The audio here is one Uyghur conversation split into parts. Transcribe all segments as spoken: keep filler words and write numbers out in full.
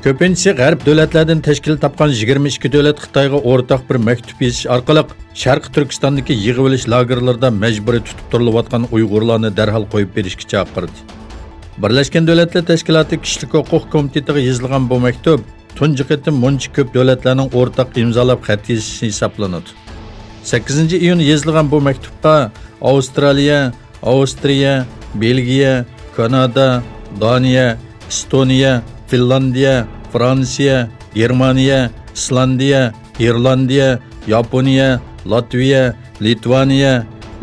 كۆپىنچىسى غەرب دۆلەتلەردىن تەشكىل تاپقان يىگىرمە ئىككى دۆلەت خىتايغا ئورتاق بىر مەكتۇپ يېزىش ئارقىلىق شەرقىي تۈركىستاندىكى يىغىۋېلىش لاگېرلىرىدا مەجبۇرىي تۇتۇپ تۇرۇلۇۋاتقان ئۇيغۇرلارنى دەرھال قويۇپ بېرىشكە چاقىردى. بىرلەشكەن دۆلەتلەر تەشكىلاتى كىشىلىك ھوقۇق كومىتېتىغا يېزىلغان بۇ مەكتۇپ تۇنجى قېتىم مۇنچە كۆپ دۆلەتلەرنىڭ ئورتاق ئىمزالاپ خەت يېزىشى ھېسابلىنىدۇ. سەككىزىنچى ئىيۇن يېزىلغان بۇ مەكتۇپقا ئاۋسترالىيە، ئاۋسترىيە، بېلگىيە، كانادا، دانىيە، ئېستونىيە، فىنلاندىيە، فرانسىيە، گېرمانىيە، ئىسلاندىيە، ئىرلاندىيە، ياپونىيە، لاتۋىيە، لىتۋانىيە،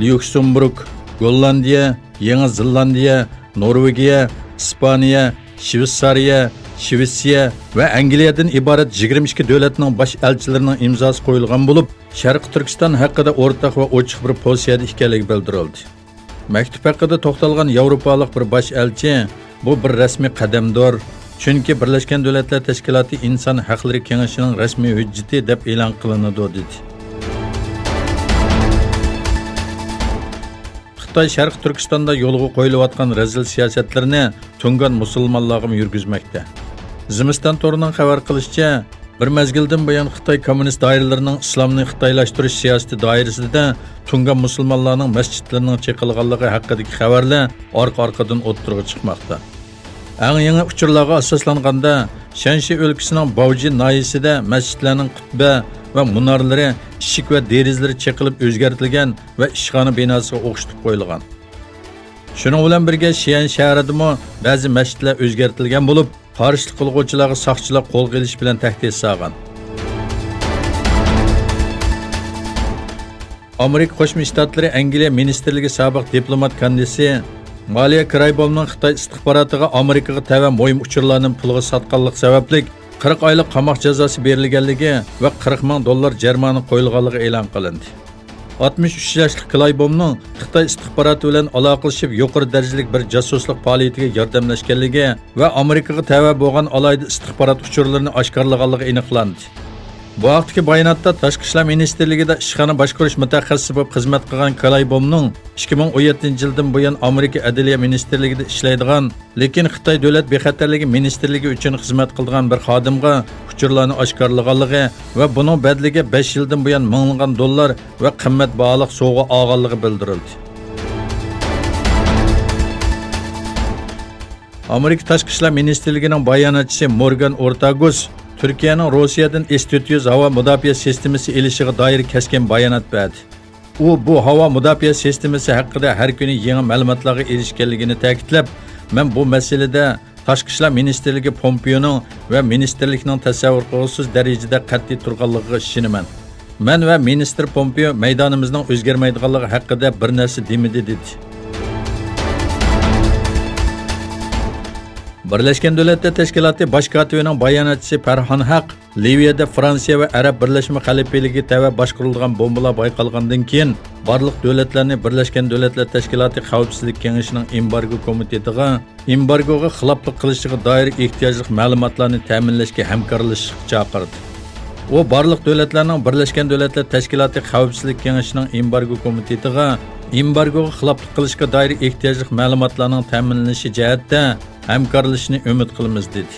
ليۇكسېمبۇرگ، گوللاندىيە، يېڭى زېلاندىيە، نورۋېگىيە، ئىسپانىيە، شۋېتسارىيە، شۋېتسىيە ۋە ئەنگلىيەدىن ئىبارەت يىگىرمە ئىككى دۆلەتنىڭ باش ئەلچىلىرىنىڭ ئىمزاسى قويۇلغان بولۇپ، شەرقىي تۈركىستان ھەققىدە ئورتاق ۋە ئوچۇق بىر پوزىتسىيەدە ئىكەنلىكى بىلدۈرۈلدى. مەكتۇپ ھەققىدە توختالغان ياۋروپالىق بىر باش ئەلچى، بۇ بىر رەسمىي قەدەمدۇر، چۈنكى بىرلەشكەن دۆلەتلەر تەشكىلاتى ئىنسان ھەقلىرى كېڭىشىنىڭ رەسمىي ھۆججىتى دەپ ئېلان قىلىنىدۇ، دېدى. خىتاي شەرقىي تۈركىستاندا يولغا قويۇلۇۋاتقان رەزىل سىياسەتلىرىنى تۇڭگان مۇسۇلمانلارغىمۇ يۈرگۈزمەكتە. زىمىستان تورىنىڭ خەۋەر قىلىشىچە، بىر مەزگىلدىن بۇيان خىتاي كوممۇنىست دائىرىلىرىنىڭ ئىسلامنى خىتايلاشتۇرۇش سىياسىتى دائىرىسىدە تۇڭگان مۇسۇلمانلارنىڭ مەسچىتلىرىنىڭ چېقىلغانلىقى ھەققىدىكى خەۋەرلەر ئارقا-ئارقىدىن ئوتتۇرىغا چىقماقتا. ئەڭ يېڭى ئۇچۇرلارغا ئاساسلانغاندا، شەنشى ئۆلكىسىنىڭ باۋجى ناھىيەسىدە مەسچىتلەرنىڭ قۇتبە ۋە مۇنارلىرى، ئىشىك ۋە دېرىزىلىرى چېقىلىپ ئۆزگەرتىلگەن ۋە ئىشخانا بىناسىغا ئوخشىتىپ قويۇلغان. شۇنىڭ بىلەن بىرگە، شيەن شەھىرىدىمۇ بەزى مەسچىتلەر ئۆزگەرتىلگەن بولۇپ، قارشىلىق قىلغۇچىلارغا ساقچىلار قولغا ئېلىش بىلەن تەھدىت سالغان. ئامېرىكا قوشما شتاتلىرى ئەنگلىيە مىنىستىرلىكى سابىق دىپلومات كاندىسى مالىيە كرايبومنىڭ خىتاي ئىستىخباراتىغا ئامېرىكىغا تەۋە مۇھىم ئۇچۇرلارنى پۇلغا ساتقانلىقى سەۋەبلىك قىرىق ئايلىق قاماق جازاسى بېرىلگەنلىكى ۋە قىرىق مىڭ دوللار جەرىمانە قويۇلغانلىقى ئېلان قىلىندى. ئاتمىش ئۈچ ياشلىق كلايبومنىڭ خىتاي ئىستىخباراتى بىلەن ئالاقىلىشىپ، يۇقىرى دەرىجىلىك بىر جاسۇسلۇق پائالىيىتىگە ياردەملەشكەنلىكى ۋە ئامېرىكىغا تەۋە بولغان ئالاھىدە ئىستىخبارات ئۇچۇرلىرىنى ئاشكارىلىغانلىقى ئېنىقلاندى. بۇ ھەقتىكى باياناتتا تاشقى ئىشلار مىنىستىرلىكىدە ئىشخانا باشقۇرۇش مۇتەخەسسىسى بولۇپ خىزمەت قىلغان كلايبومنىڭ ئىككى مىڭ ئون يەتتىنچى يىلدىن بۇيان ئامېرىكا ئەدلىيە مىنىستىرلىكىدە ئىشلەيدىغان، لېكىن خىتاي دۆلەت بىخەتەرلىكى مىنىستىرلىكى ئۈچۈن خىزمەت قىلىدىغان بىر خادىمغا ئۇچۇرلارنى ئاشكارىلىغانلىقى ۋە بۇنىڭ بەدىلىگە بەش يىلدىن بۇيان مىڭلىغان دوللار ۋە قىممەت باھالىق سوۋغا ئالغانلىقى بىلدۈرۈلدى. ئامېرىكا تاشقى ئىشلار مىنىستىرلىكىنىڭ باياناتچىسى مورگان ئورتاگۇس تۈركىيەنىڭ روسىيەدىن ئېس تۆت يۈز ھاۋا مۇداپىئە سىستېمىسى ئېلىشىغا دائىر كەسكىن بايانات بەردى. ئۇ بۇ ھاۋا مۇداپىئە سىستېمىسى ھەققىدە ھەر كۈنى يېڭى مەلۇماتلارغا ئېرىشكەنلىكىنى تەكىتلەپ، مەن بۇ مەسىلىدە تاشقى ئىشلار مىنىستىرلىكى پومپېئونىڭ ۋە مىنىستىرلىكنىڭ تەسەۋۋۇر قىلغۇسىز دەرىجىدە قەتئىي تۇرغانلىقىغا ئىشىنىمەن. مەن ۋە مىنىستىر پومپېئو مەيدانىمىزنىڭ ئۆزگەرمەيدىغانلىقى ھەققىدە بىر نەرسە دېمىدى، دېدى. بىرلەشكەن دۆلەتلەر تەشكىلاتى باش كاتىپىنىڭ باياناتچىسى پەرھان ھەق لىۋىيەدە فرانسىيە ۋە ئەرەب بىرلەشمە خەلىپىلىكىگە تەۋە باشقۇرۇلىدىغان بومبىلار بايقالغاندىن كېيىن، بارلىق دۆلەتلەرنى بىرلەشكەن دۆلەتلەر تەشكىلاتى خەۋپسىزلىك كېڭىشىنىڭ ئېمبارگو كومىتېتىغا ئېمبارگوغا خىلاپلىق قىلىشىغا دائىر ئېھتىياجلىق مەلۇماتلارنى تەمىنلەشكە ھەمكارلىشىشقا چاقىردى. ئۇ بارلىق دۆلەتلەرنىڭ بىرلەشكەن دۆلەتلەر تەشكىلاتى خەۋپسىزلىك كېڭىشىنىڭ ئېمبارگو كومىتېتىغا ئېمبارگوغا خىلاپلىق قىلىشقا دائىر ئېھتىياجلىق مەلۇماتلارنىڭ تەمىنلىنىشى جەھەتتە ھەمكارلىشىشنى ئۈمىد قىلىمىز، دېدى.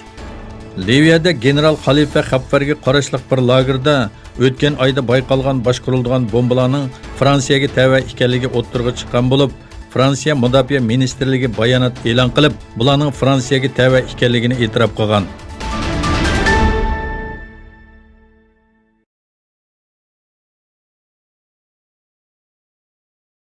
لىۋىيەدە گېنېرال خەلىپە خەپفەرگە قاراشلىق بىر لاگېردا ئۆتكەن ئايدا بايقالغان باشقۇرۇلىدىغان بومبىلارنىڭ فرانسىيەگە تەۋە ئىكەنلىكى ئوتتۇرىغا چىققان بولۇپ، فرانسىيە مۇداپىئە مىنىستىرلىكى بايانات ئېلان قىلىپ، بۇلارنىڭ فرانسىيەگە تەۋە ئىكەنلىكىنى ئېتىراپ قىلغان.